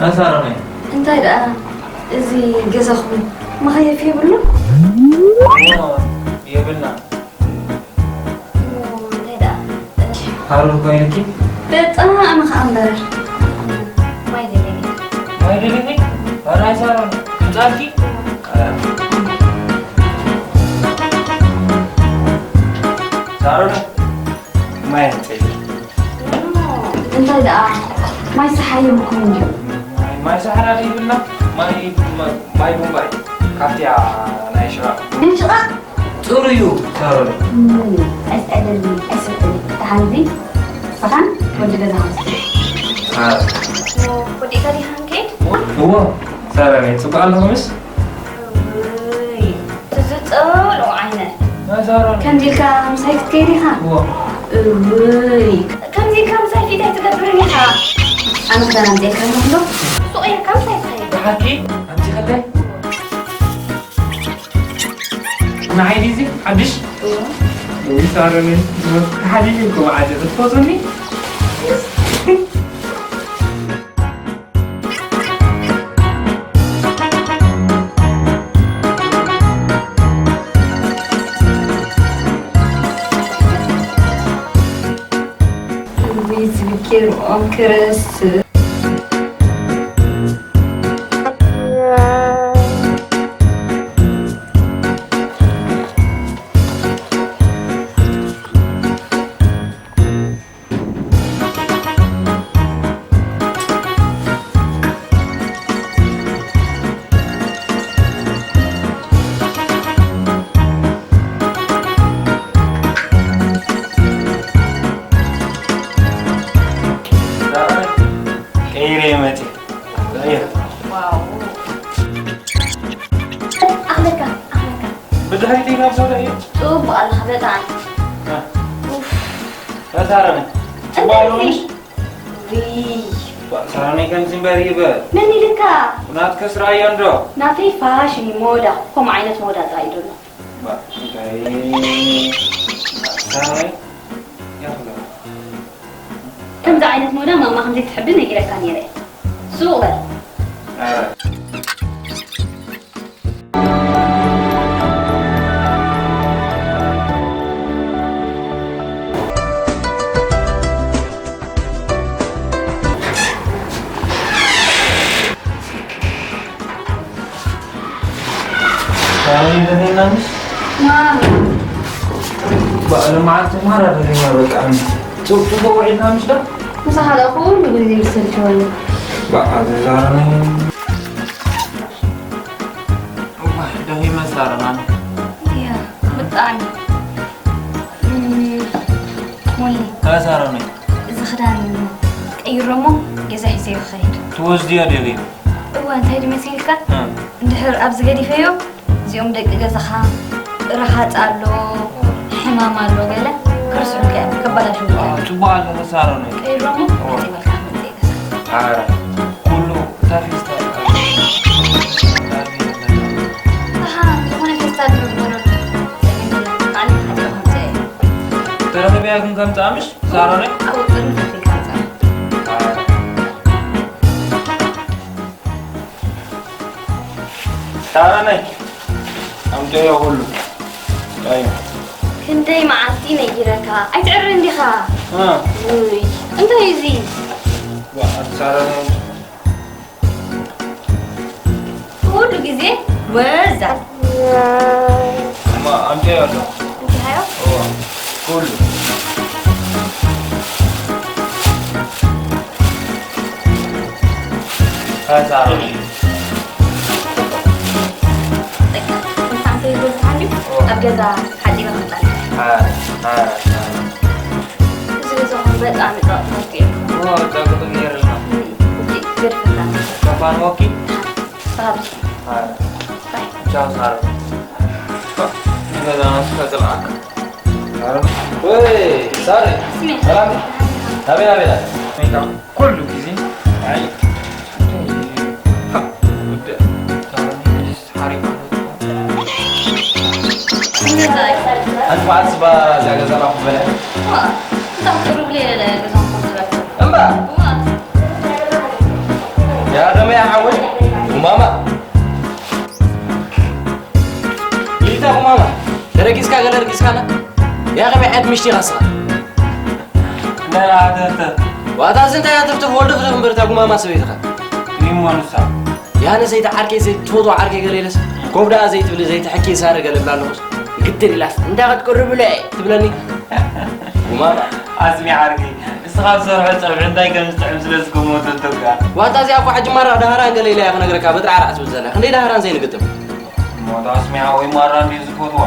ተሳረመ። እንታይ ደኣ እዚ ገዛኹም መኸየፊ የብሉ? የብልና። እንታይ ደኣ? ሃሩር ኮይንኪ? ብጣዕሚ ከኣ እምበር። ማይ ደለኒ። ማይ ደለኒ? ኣራይ ሳሮን፣ ምጻልኪ? ሳሮን፣ ማይ ኣምጽእሊ። እንታይ ደኣ? ማይ ሰሓዮም እኮ እዩ። ማይ፣ ማይ ሰሓራ ዘይብልና፣ ማይ፣ ማይ፣ ማይ ቡምባይ። ካብቲያ ናይ ሽቓቕ። ናይ ሽቓቕ? ጽሩይ እዩ፣ ሳሮን። እም፣ ኣይስዕደልኒ፣ ኣይስዕደልኒ። ደሓን እዚ ንስኻን ወዲ ገዛኻ። ኣዎ። ወዲእካ ዲኻ ንከይድ? እዎ፣ ሳሮን፣ ጽቡቕ ኣለኹምስ? እውይ፣ እቲ ዝጸልኦ ዓይነት። ናይ ሳሮን። ከምዚ ኢልካ ምሳይ ክትከይድ ኢኻ? እዎ። እውይ፣ ከምዚ ኢልካ ምሳይ ፊት ኣይትገብርን ኢኻ። ኣነ ክዳን ኣምጺኤልካ ኣለኹ ዶ? ሱቕ ኢልካ ምሳይ ትኸይድ። ብሓቂ? ኣምጺእኽለይ? ንዓይ ድዩ እዚ ሓድሽ? እዎ። ወይ ሳሮነይ፣ ሓዲሽ እኮ መዓት ክትፈትውኒ? እውይ፣ ዝብኬር ኦም ክርስ። ቀይረ መጽእ። ኣየ። ዋው። ኣኽለካ፣ ኣኽለካ። ብድሕሪት ኢና ብዞረ እዩ። ጽቡቕ ኣለኻ በጣዕሚ። እ። ኡፍ። ተዛረበ። እንታይ ጽቡቕ ኣለዎ እዚ? ምሽ? ውይ። ባ-፣ ሰላመይ ከምዚ እምበር ይበል። መን ኢልካ? ናትከስ ርኣዮ እንዶ። ናተይ ፋሽን እዩ፣ ሞዳ። ከምኡ ዓይነት ሞዳ ጥራይ እዩ ዘሎ። ባ-፣ እንታይ? ሰላመይ? ያኽሎ። ከምዚ ዓይነት ሞዳ ማማ ከምዘይትሕቢ ነጊረካ ነይረ። ሱቕ በል። ኧረ። በዓል መዓልቲ ማራ ደሊና በቃ። ጽቡቕ ውዒልና ምሽ ዶ? ምሳኻ ደኣ ኩሉ ግዜ ይሰልችወኒ። በቃ ተዛረበ። እዋይ፣ ደኺመ ሳረማን። እያ፣ ብጣዕሚ። እም፣ ሞኒ። ተዛረበ። እዚ ክዳን ቀይሮ እሞ ገዛ ሒዘዮ ክኸይድ። ትወስድዮ ዲኺ? እወ፣ እንታይ ድዩ መሲልካ? እ። እንድሕር ኣብዚ ገዲፈዮ፣ እዚኦም ደቂ ገዛኻ ረሃጽ ኣሎ፣ ሕማም ኣሎ ገለ ክርስዑልካ እዮም፣ ከባላሽውልካ እዮም። ጽቡቕ ኣሎ ተሳረኑ። ቀይሮሞ እዎ። መጺእ በልካ መጺእ ገዛ። ኣረ፣ ኩሉ እታ ፌስታል። ኣሃ፣ ዝኾነ ፌስታል ንግበረሉ። ጸገም የለን። ባዕለይ ክሓጽብ መጺእ እየ። ተረኺበያ ግን ከምጽኣ ምሽ? ሳሮነይ? ኣብኡ ጽርግያ ከፊልካ ምጻእ። ኣረ። ሳሮነይ፣ ኣምጥዮ ኩሉ። ኣዮ። ክንደይ መዓልቲ ነጊረካ፣ ኣይትዕረን ዲኻ? እ። ውይ፣ እንታይ እዩ እዚ? ዋ፣ ኣቲ ሳሮነይ። ኩሉ ግዜ ወዛ። እማ፣ ኣምጥዮ ኣሎ። እንዲሃዮ? እዋ፣ ኩሉ። ኣቲ ሳሮነይ። ኣብ ገዛ ሓጺበ ክምጻእ። ኣረ፣ ኣረ፣ ኣረ። እዚ ገዛኹም በጣዕሚ ጸቕጢ እዩ። እዎ፣ ጸቕጢ ገይርና። እም፣ እቲ ገድፍና። ከፋንወኪ? ሰላም። ኣረ። ባይ። ቻው፣ ሳሮን። ንገዛና እስከ ጽልኣካ። ሳሮን። ወይ፣ ሳሪ። ስሜ። ሰላም። ናበይ፣ ናበይ፣ ናበይ? ኩሉ ግዜ። ኣይ። ወደ ሳሮን ሓሪፍ። ሓንቲ መዓልቲ ስባ እዛ ገዛና ክበላ። ዋ፣ እዛ ቁሩብ ሌለ ገዛኹም ዝበልኩ። እምባ? ዋ። ያ ኣደመ ሓወይ፣ ጉማማ። ሊታ ጉማማ፣ ተረጊዝካ ገለ ርጊዝካና? ያ ከመይ ዓይነት ምሽቲ ኢኻ ንስኻ? ገለ ሃተፍተፍ። ዋታ እዚ እንታይ ሃተፍተፍ ወልድፍድፍ እምበር እታ ጉማማ ሰበይትኻ። ይሞ ንሳ። ያነ ዘይትዓርከይ ዘይትፈትዎ ዓርከይ ገለ ኢለስ፣ ኮፍ ደኣ ዘይትብሊ ዘይትሕኪ ሳረ ገለ እብላ ኣለኹስ፣ ግድል ኢላስ፣ እንታይ ክትቅርብለ ትብለኒ? ጉማማ። ኣስሚ ዓርከይ፣ ንስኻ ዝሰርሖ ጸብሒ እንታይ ከም ዝጥዕም ስለ ዝገመተቶ እያ። ዋታ እዚኣ እኮ ሕጂ ማራ ዳህራን ገለ ኢላ እያ ክነግረካ፣ በጥራዕራዕ ትብል ዘላ። ክንደይ ዳህራን ዘይንግጥም። እሞ ኣስሚ ሓወይ ማራ እንድዩ ዝፈትዋ።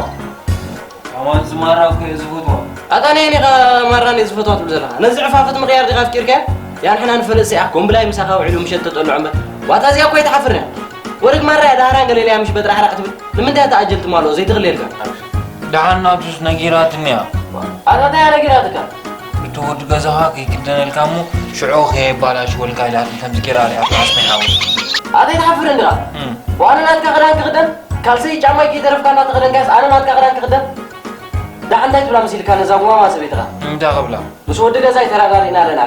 ኣማን ዝማራ እኮ እየ ዝፈትዋ። ኣታ ነየኒ ኢኻ ማራ እንድየ ዝፈትዋ ትብል ዘለኻ? ነዚ ዕፋፍት ምቕያር ዲኻ ኣፍቂርካያ? ያ ንሕና ንፈልጥ ሲኣ፣ ኮምብላይ ምሳኻ ውዒሉ ምሸት ተጠልዖ እምበር። ዋታ እዚኣ እኮ ኣይትሓፍርን እያ። ወርግ ማራ እያ ዳህራን ገለ ኢላ እያ ምሽ በጥራዕራዕ ትብል። ንምንታይ እታ ኣጀል ትማልኦ ዘይትኽልየልካ? ደሓን ናቱስ ነጊራትኒ እያ። ኣታ እንታይ እያ ነጊራትካ? እቲ ወዲ ገዛኻ ከይክደነልካ እሞ ሽዑ ከየባላሽወልካ ኢላትኒ ከምዚ ገይራ ሪኣቶ ኣስሚ ሓወይ። ኣታ ኣይትሓፍርን ዲኻ? እም። ዋነ ናትካ ክዳን ክኽደን? ካልሰይ ጫማይ ከይተረፍካ እናተኸደንካስ ኣነ ናትካ ክዳን ክኽደን? ደሓን እንታይ ትብላ መሲልካ ነዛ ጉማማ ሰበይትኻ? እንታይ ክብላ? ምስ ወዲ ገዛይ ተረዳዲእና ኣለና።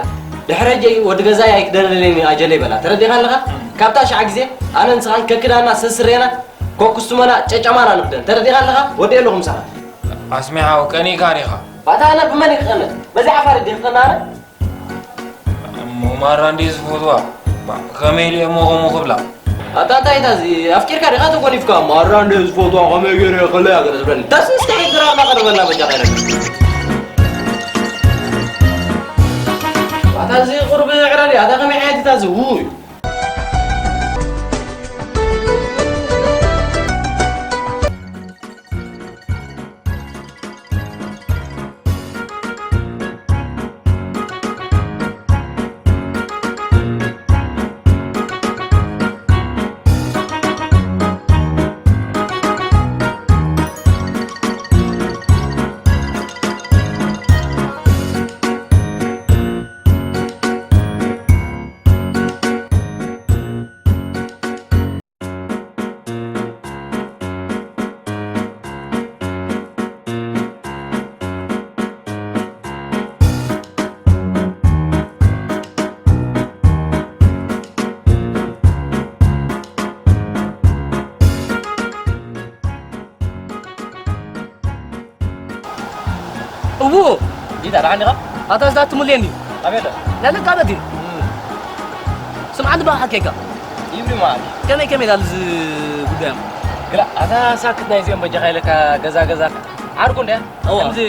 ድሕሪ ሕጂ ወዲ ገዛይ ኣይክደነለይን እዩ ኣጀለይ በላ። ተረዲእካ ኣለኻ? እም። ካብታ ሻዕ ግዜ ኣነ ንስኻን ከክዳና ሰስሬና ኮኩስትሞና ጨጨማና ንኽደን። ተረዲእካ ኣለኻ? ወዲኤ ኣለኹ ምሳኻ። ኣስሚ ሓው ቀኒእካ ዲኻ? ባታ ኣነ ብመን እዩ ክቐንእ? በዚ ዓፋር ድየ ክቐንእ ኣነ? እሞ ማራ እንድየ ዝፈትዋ። ባ፣ ከመይ ኢለ እሞ ከምኡ ክብላ? ኣታ እንታይ እታ እዚ ኣፍቂርካ ዲኻ ተጎኒፍካ? ማራ እንድየ ዝፈትዋ ከመይ ገይረ እየ ክለያ ገለ ትብለኒ። ታስ እስከ ግራብና ቀርበልና በጃኻ ኢለካ። ኣታ እዚ ቁሩብ ዕረል እያ። ኣታ ከመይ ዓይነት እታ እዚ? ውይ። እዎ። ዲታ፣ ደሓን ዲኻ? ኣታ እዛ ትምልየኒ። ኣቤት። ለልካ በዲ። እም። ስምዓኒ በቃ ሓኬካ። ይብሪ ማለት። ከመይ ከመይ ዳል እዚ ጉዳዮም? ግራ፣ ኣታ ሳክት ናይ እዚኦም በጃኻ ኢለካ ገዛ ገዛ። ዓርኩ እንድያ? እዋ። ከምዚ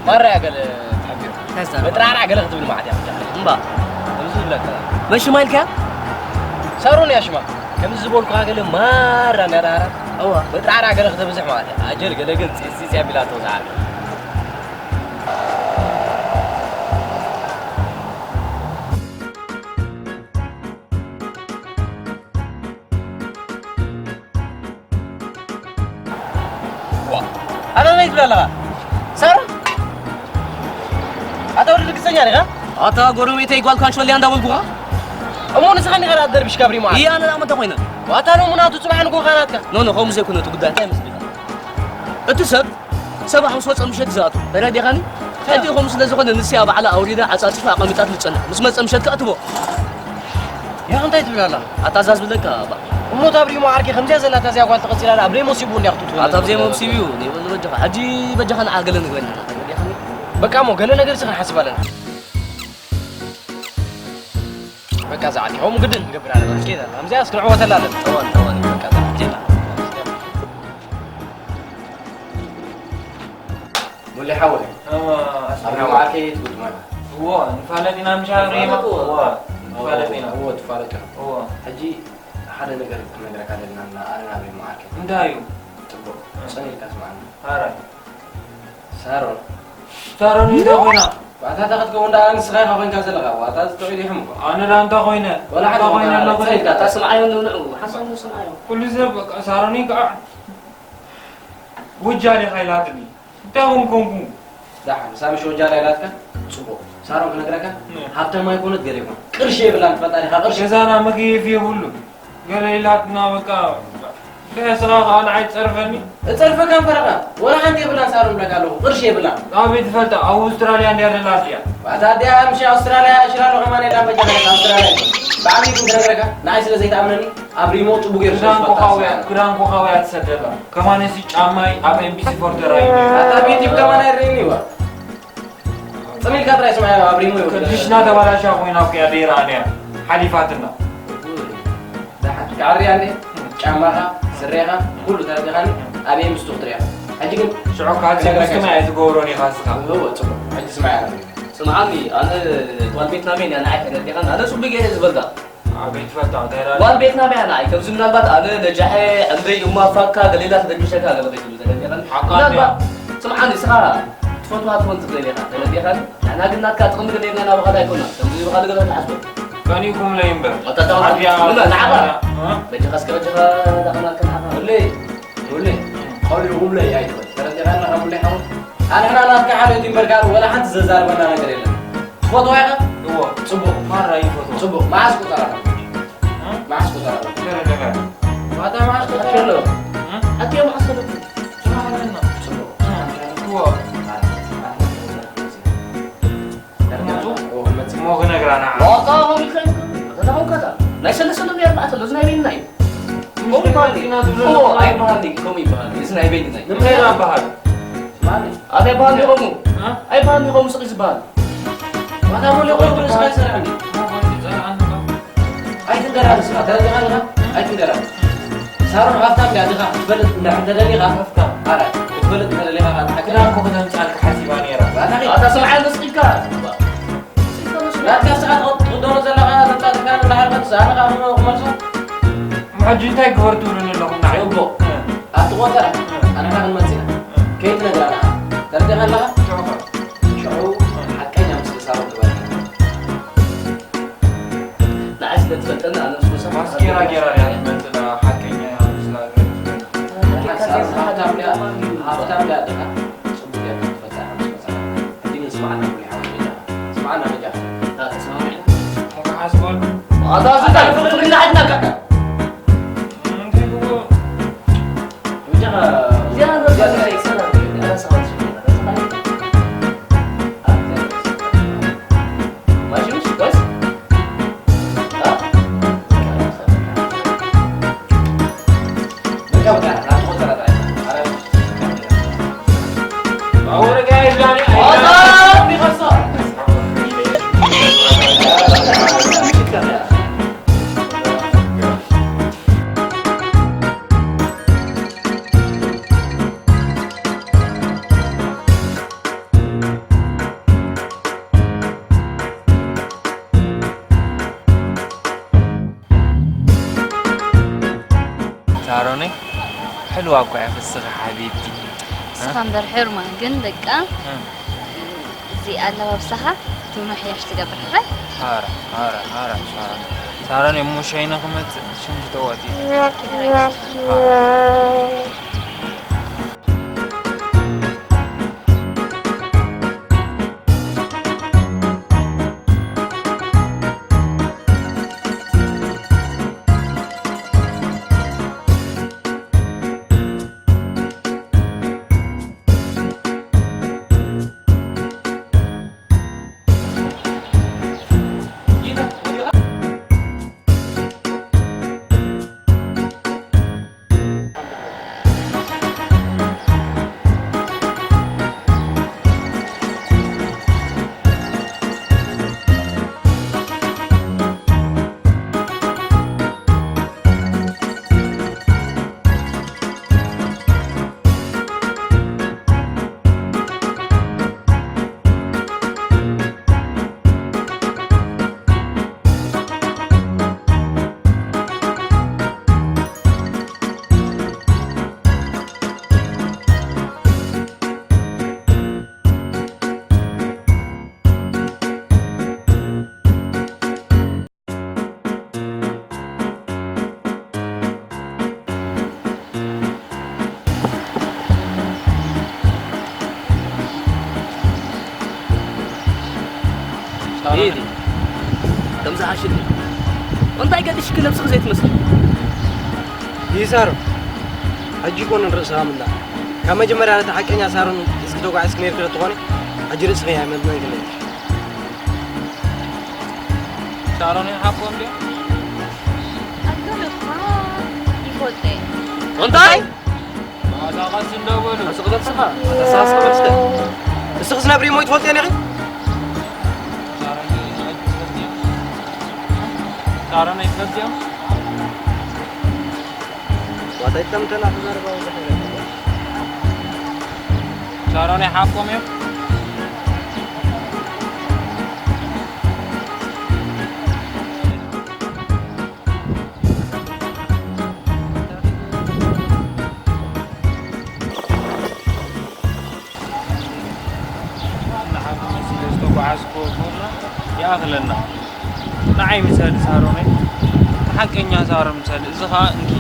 ማራ እያ ገለ ተሓቢሩ። እንታይ ዝዛረብ? በጥራዕራዕ ገለ ክትብል ማለት እያ በጃኻ። እምባ። ከምዚ ዝብለካ። መሽማ ኢልካያ? ሳሮን እያ ሽማ። ከምዚ ዝበልኩኻ ገለ ማራ እናዳህራ። እዋ። በጥራዕራዕ ገለ ክተብዝሕ ማለት እያ። ኣጀል ገለ ግን ጺጽ ጺጽ ኣቢላቶ ዝዓርኩ። ዋ፣ ኣታ እንታይ ትብል ኣለኻ? ሳሮን? ኣታ ወዲ ርግጸኛ ዲኻ? ኣታ ጎረቤተይ ጓል ካንሾልያ እንዳበልኩኻ? እሞ ንስኻ ዲኻ ደኣ ደርቢሽካ ብሪሞ ዓርኪ? እያ፣ ኣነ ደኣ መን ተኾይነ? ኣታ ሎሚ ናቱ ጽባሕ ንግሆ ኸኣ ናትካ። ኖ፣ ኖ፣ ከምኡ ዘይኮነ እቲ ጉዳይ እንታይ መስለካ? እቲ ሰብ ሰባሕ ምስ ወጸ ምሸት እዩ ዝኣቱ። ተረዲኻኒ? ሕጂ ከምኡ ስለ ዝኾነ ንስያ ባዕላ ኣውሪዳ ዓጻጺፋ ኣቐሚጣት ልጸንሕ። ምስ መጸ ምሸት ከኣ ትቦ። ያ እንታይ ትብል ኣላ? ኣታ እዛ ዝብለካ ባ። እሞ እታ ብሪሞ ዓርኪ ከምዚኣ ዘላ እታ እዚኣ ጓል ተቐጺላ ደኣ ኣብ ደይ መሲቡ እንድያ ክትውትወና ኣታ ኣብ ዘይ ትብል መሲቡ እዩ። ዘይብሉ በጃኻ። ሕጂ በጃኻ ንዓ ገለ ንግበል ኢና። ተረዲኻኒ? በቃ እሞ ገለ ነገር ሲ ክንሓስብ ኣለና። በቃ እዛ ዓርኪ ከምኡ ግድን ንገብር ኣለና። እስኪ እዛ ከምዚኣ እስኪ ንዕወተላ ኣለና። እዋን፣ እዋን። በቃ እዛ ዓርኪ። ሙሌ ሓወይ፣ እዋ፣ ኣብ ናይ መዓርከይ ትጉድመና። እዎ፣ ንፋለጥ ኢና ምሽ ኣብ ሪማ። ንፋለጥ፣ እዎ። እዎ፣ ንፋለጥ ኢና። እዎ፣ ትፋለጥ ኢኹም። እዎ። ሕጂ ሓደ ነገር ክነግረካ ደልና እና ኣነ ናብ ሪማ ዓርከይ። እንታይ እዩ? ጽቡቕ፣ እ። ጽን ኢልካ ስምዓኒ። ኣራይ። ሳሮን። ሳሮን እንታይ ኮይና? ባታ እንታይ ክትከውን ደኣ ንስኻ ኢኻ ኮይንካ ዘለኻ። ዋታ እዚ ጥዑይ ዲኹም እኮ። ኣነ ደኣ እንታይ ኮይነ? ዋላ ሓደ እንታይ ኮይነ ዋላ ኣለኹ? ጽን ኢልካ፣ እታ ስምዓዮ ንንዑ፣ ሓሳቡ ስምዓዮ። ኩሉ ሰብ በቃ ሳሮን እዩ ከዓ። ወጃል ኢኻ ኢላትኒ። እንታይ ኮንኩ? ደሓን፣ ሳሚ ሸወጃል ኣይላትካ? ጽቡቕ። ሳሮን ክነግረካ? ነ። ሃብታም ኣይኮነት ገለ ይኾን። ቅርሺ የብላን፣ ትፈልጣ ዲኻ ቅርሺ? ገዛና መገየፊ የብሉ። ገለ ኢላትና በቃ። ከስኻ ከዓ ንዓይ ትጸርፈኒ? እጸርፈካ እምበረኻ፣ ወላ ሓንቲ የብላን ሳሮን እብለካ ኣለኹ፣ ቅርሺ የብላን። ኣበይ ትፈልጣ? ኣብ ኣውስትራልያ እንድያ ደላ ኣድልያ። ኣታ ኣዲኣ ምሽ ኣውስትራልያ ሽላሎ ከማን የላን በጃ ኣውስትራልያ። ብዓቢኡ ግን ክነግረካ፣ ንዓይ ስለ ዘይትኣምነኒ፣ ኣብ ሪሞ ጽቡቕ ገይሩ ስለ ክዳን ዝፈልጣ ኮኻውያ፣ ስለ ክዳን ኮኻውያ ትሰደላ። ከማንሲ ጫማይ ኣብ ኤምቢሲ ፎርደር እዩ። ኣታ ኣብ ዩቲብ ከማን ኣይርእይን እዩ። ጽም ኢልካ ጥራይ ስምዓዮ፣ ኣብ ሪሞ ይውዕል። ቅድሽና ተባላሻ ኮይና እኮ እያ ደይራ ኣልያ ሓሊፋትና። ደሓን፣ ክዓርያ እንዴ? ጫማኻ፣ ስሬኻ፣ ኩሉ ተረዲኻኒ፣ ኣብየ ምስቱ ክትሪኣ። ሕጂ ግን ሽዑ ካልሲ ክነግረካ ምስቱም እየ። ኣይትገብሮን ኢኻ እስኻ። እወ፣ ጽቡቕ። ሕጂ ስምዓዮ። ስምዓኒ፣ ኣነ ጓል ቤትና መን እያ ንዓይ ተረዲኻኒ? ኣነ ጽቡቅ ገይረ ዝበልካ። ኣበይ ትፈልጣ? እንታይ ኢላ? ጓል ቤትና መያ ንዓይ። ከምዚ ምናልባት ኣነ ነጃሐ፣ ዕምበይ፣ እማ ፋካ፣ ገሌላ ተደግሸካ ገለ ከይትብል ተረዲኻኒ? ሓቃ ምናልባት፣ እንድያ። ስምዓኒ፣ ንስኻ ትፈትዋ ትኾን ትኽእል ኢኻ፣ ተረዲኻኒ? ንሕና ግን ናትካ ጥቕሚ ገለ ኢልና ናባኻ ኣይኮናን። ከምዚ ኢልካ ገለ ትሓስቦ። ቀኒእኩምለይ እምበር። ኣታ፣ ኣታ፣ ኣድያ፣ ምን፣ ንዓኻ? እ? በጃኻ እስከ፣ በጃኻ፣ ዳቕናልካ ንዓኻ። ወለይ፣ ወለይ፣ ቆልዑ ውለይ ኣይትበል። ተረዲኻኒ፣ ካብ ውለይ ሓወይ? ኣንሕና ናትካ ሓልዮት እምበር፣ ካልእ ወላ ሓንቲ ዘዛርበና ነገር የለን። ትፈትዋ ኢኻ? እዎ። ጽቡቕ። ማራ ይፈትዎ። ጽቡቕ። መዓስ ቁጸራ? እ? መዓስ ቁጸራ? ገለ ነገር። ዋታ መዓስ ቁጸራ? ኣሎ። እ? ኣትዮ መዓስ ከለኩ? ስራሕ ኣለና። ጽቡቕ። እ። እዎ። እሞ ክነግራ ንዓ። ዋታ ሆም ይኸይድ። ኣታ ዳኹም ከታ። ናይ ሰለስተ ሎሚ ኣርባዕተ ኣሎ። እዚ ናይ በይንና እዩ። ከምኡ ይበሃል። ኢና ዝብሎ እዎ፣ ኣለና። ኣይበሃል እዩ። ከምኡ ይበሃል። እዚ ናይ በይንና እዩ። ንምንታይ ይበሃል? ኣታ ኣይበሃል እዩ ከምኡ። እ? ኣይበሃል እዩ ከምኡ ስቕ ዝበሃል። ዋታ ሞሊ ቆይ፣ ቆይ፣ ስራሕ ይሰርሕ እንዴ? ኣይትንገራ ንስኻ፣ ተረዲኻ ኣለኻ? ኣይትንገራ። ሳሮን ሃብታም ድያ ድኻ ክትፈልጥ እንዳ-፣ እንተደሊኻ፣ ሃብታም። ኣረ፣ ክትፈልጥ እንተደሊኻ፣ ኣረ፣ ክዳን እኮ ክተምጽኣልካ ሓሲባ ነይራ። ኣታ ስምዓይ፣ ንስኻ ኢልካ። ናትካ ስኻ ትኸ-፣ ትኽደኖ ዘለኻ፣ ዘምጻእካ፣ ንድሓር ከ ንስኻ፣ ኣነ ኸኣ ክመልሶ? ሕጂ እንታይ ግበር ትብሉኒ ኣለኹም ንዓይ? ጽቡቕ። እ። ኣብቲ ቆጸራ፣ እ። ኣንሕና ክንመጽእ ኢና። እ። ከይትነግራ ንዓ። ተረዲኻ ኣለኻ? ሽዑ ከ? ሽዑ ሓቀኛ ምስሊ ሳሮን ትበልካ። ንዓይ ስለ ትፈልጠኒ ኣነ ምስ መሳኹ ማስኬራ ሓቀኛ ገይራ እያ ትመጽእ፣ ሓቀኛ እያ ምስላ ገይሩ ትበልካ። ሓሳብ ሃብታም ድያ፣ ሃብታም ድያ ኣለካ? ጽቡቅ እያ ትፈልጣ ምስ መሳኹ። ሕጂ ግን ስማዕና ኩሉ ይሓወይ በጃኻ። ስማዕና በጃኻ። ታ ተስማዕና። ተሓስበሉ። ኣታ ስንታ ፍቅር ግን ንዓይ ትናቀቀ። እንታይ ብሎ? ሳሮነይ፣ ሕልዋ እኮ እያ ፍስኺ ሓቢብቲ። ንስኻ እምበር ሕርማን ግን በቃ፣ እ። እዚ ኣለባብሳኻ ትምሕያሽ ትገብር። ሓራ፣ ሓራ፣ ሓራ፣ ሳሮነይ። ሳሮነይ፣ እሞ ሻይነ ክመጽእ ሽንቲ ተዋጺኡ። ኢዲ፣ ከምዚ ሓሽኒ። እንታይ ገዲሽኪ ነብስኺ ዘይትመስሊ? ይሳሮ፣ ሕጂ እኮ ንርእስኻ ምላ ካብ መጀመርያ ነቲ ሓቀኛ ሳሮን ሒዝኪ ተጓዒዝኪ ነይርኪ ዶ ትኾኒ? ሕጂ ርእስኺ ኣይመዝመንክን ነይርኪ። ሳሮን ይሓቆም ድዮ? ኣጆኺ እኳ ይፈልጦ እየ። እንታይ? ኣዛቓስ እንዳበሉ። ኣስቕ በል ስኻ፣ ኣተሳስብ በል ስኻ። እስኺ ዝነብሪ እሞ ትፈልጥዮ ኔኺ? ሳሮን ኣይትፈልጥዮ? ሳሮን ኣይትፈልጥዮ? ዋታ ይጠምተና ተዛርባ ወዘተ። ሳሮን ይሓቆም እዮም። ንዓኹም መሲለ ዝተጓዓዝኩዎ ኮና ይኣኽለና። ንዓይ ምሰሊ ሳሮነይ፣ ንሓቀኛ ሳሮን ምሰሊ። እዚ ኸኣ እንኪ።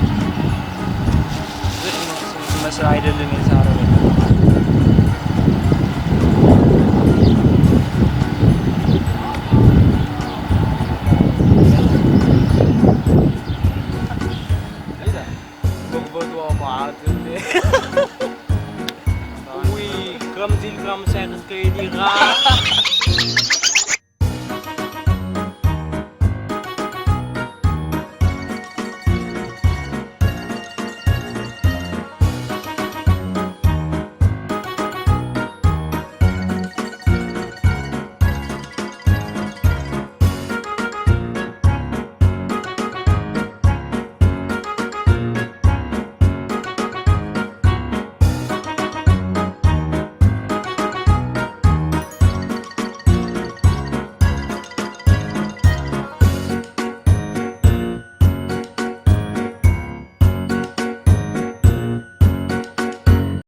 እዚ ክመስል ኣይደልን እየ ሳሮነይ። ክፈትዋ መዓት እንዴ። ውይ፣ ከምዚ ኢልካ ምሳይ ክትከይድ ኢኻ።